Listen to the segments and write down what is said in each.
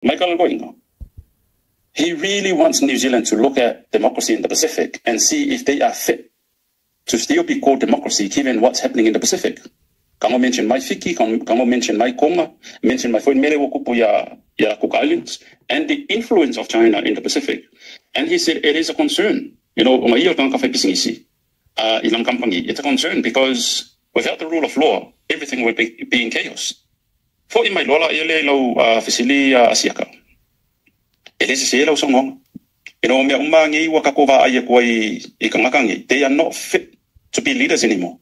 Michael Goinga. He really wants New Zealand to look at democracy in the Pacific and see if they are fit to still be called democracy given what's happening in the Pacific. Kango mention mai Fiki, kango mention mai Konga, mention mai foi mele wo kupu ia Cook Islands, and the influence of China in the Pacific. And he said it is a concern. O ngai o tanga whai pisingisi, i lang kampangi. It's a concern because without the rule of law, everything will be in chaos. Fo i mai lola i le lau fisili asiaka. E le se lau songonga. Mea uma ngi wa kako va ai ko i kangakangi. They are not fit to be leaders anymore.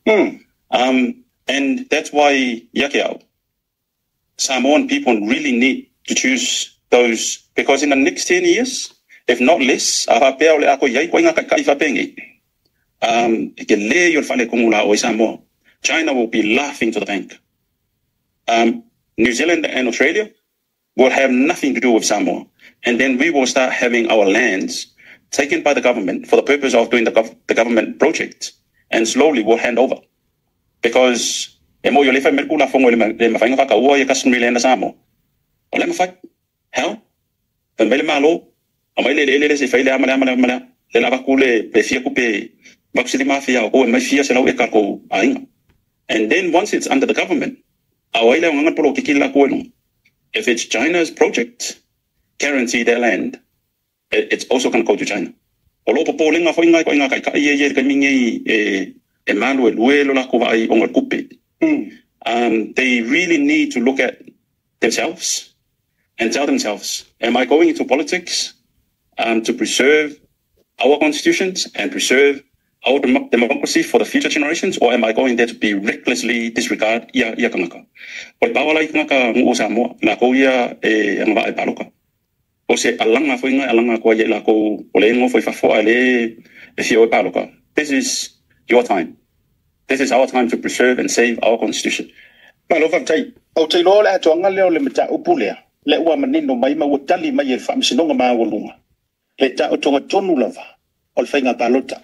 And that's why iakeau, Samoan people really need to choose those, because in the next 10 years, if not less, a pea o le ako iai ko inga kai kai fapengi. E ke le yo fale kongula o Samoa. China will be laughing to the bank. New Zealand and Australia will have nothing to do with Samoa. And then we will start having our lands taken by the government for the purpose of doing the government project, and slowly we'll hand over. Because e mo yo le fai merku la fongo le mawhainga whaka ua ia customary land a Samoa. O le mawhai. How? Fai mai le malo. A mai le le le le se fai le ama le ama le ama le. Le la vaku le pe fia ku pe vaku se le mafia o e mai fia se lau e kako ainga. And then once it's under the government, a oile o nganga polo kiki la kuelunga. If it's China's project, guarantee their land, it's also going to go to China. O lo popo lenga fo inga ko inga kai kai ye ye kai mingi e malu e lue lo la ko vai o kupe. They really need to look at themselves and tell themselves, am I going into politics to preserve our constitutions and preserve our democracy for the future generations, or am I going there to be recklessly disregard ia ia kangaka? O le pawala i kangaka ngu o Samoa, la ko ia e anga e paloka. O se alanga fo inga alanga ko ia la ko o le ngo fo i fafo a le e fia o e paloka. This is your time. This is our time to preserve and save our constitution. Malo faafetai. Ou te iloa o le atoaga lea o le mataupu lea, lea ua manino mai ma ua tali mai e le Faamasinoga Maualuga le taotoga tonu lava o le faiga palota.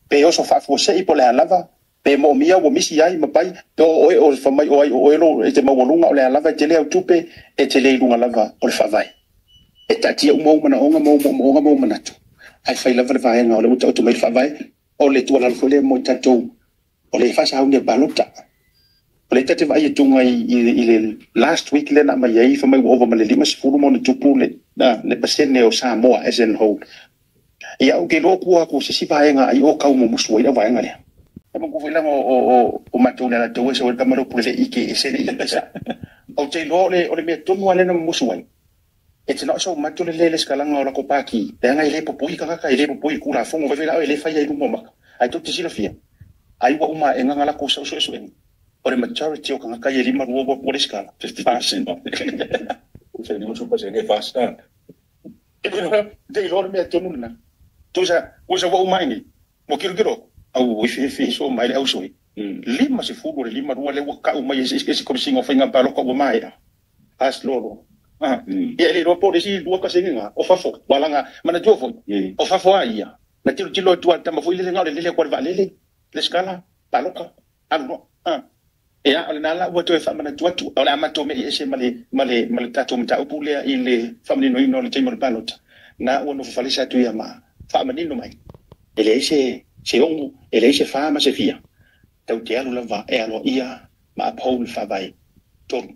Pe oso faafuasei po o le a lava, pe moomia ua misi ai ma pai, pe o oe o fai mai o ai o oe lo e te maualuga o le a lava e tele au tupe, e tele i luga lava o le faavae. E taatia uma ou manaoga ma ou moomooga ma ou manatu, ae fai lava le vaega o lea ua taoto mai le faavae, o le tuualalo foi lea mo i tatou o le faasauni o le palota. O lea ta te vaai atuga i le last week lea na aumai ai fai mai ua ova ma le 50 ma ona tupu le pasene o Samoa as in whole. Ia ou te iloa kua aku se isi vaega ai o kau mumusu ai le vaega lea. E manatua foi leaga o matou le Alataua e sau ai le tama lea o Pule ike ese le ia. Ou te iloa o le mea tonu lava lea na mumusu ai. It's not so much o le le lesikalaga o lako paki, leaga e le popoi tagata, e le popoi i Tulafono, vaivai la e le faia i luma o maka. Ae tou te silafia, ai ua uma ae gaga lakou sau suesuega. O le majority o tagata ia e 52 ua lesikala, 50%. 50% e fast. Te iloa le mea tonu lena. Tusa, ua sa ua uma ae nei, ua kilokilo aku, au ua ifiifi soo mai le ausoi. 50 o le 52 lea ua kau mai e se Komesina o Faiga Palota ua maea. As lolo. Ia e le iloa po o le isi 2% na o fafo. Ua laga, manatua foi, o fafo a ia. Na tilotilo atu a le tama foi lele na o le lele atu a le vaalele, lesitala, palota, alu loa. Ia, o lena la ua toe faamanatu atu, o le a matou mei ese ma le, ma le, ma le tatou mataupu lea i le faamaninoina o le taimi o le palota. Na ua nofo falesa atu ia ma faamanino mai. E leai se ogo, e leai se fa ma se fia. Tau te alu lava e aloaia ma uphold le faavae. Tolu.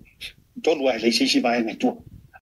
Tolu lava e leai se isi vaega i tua.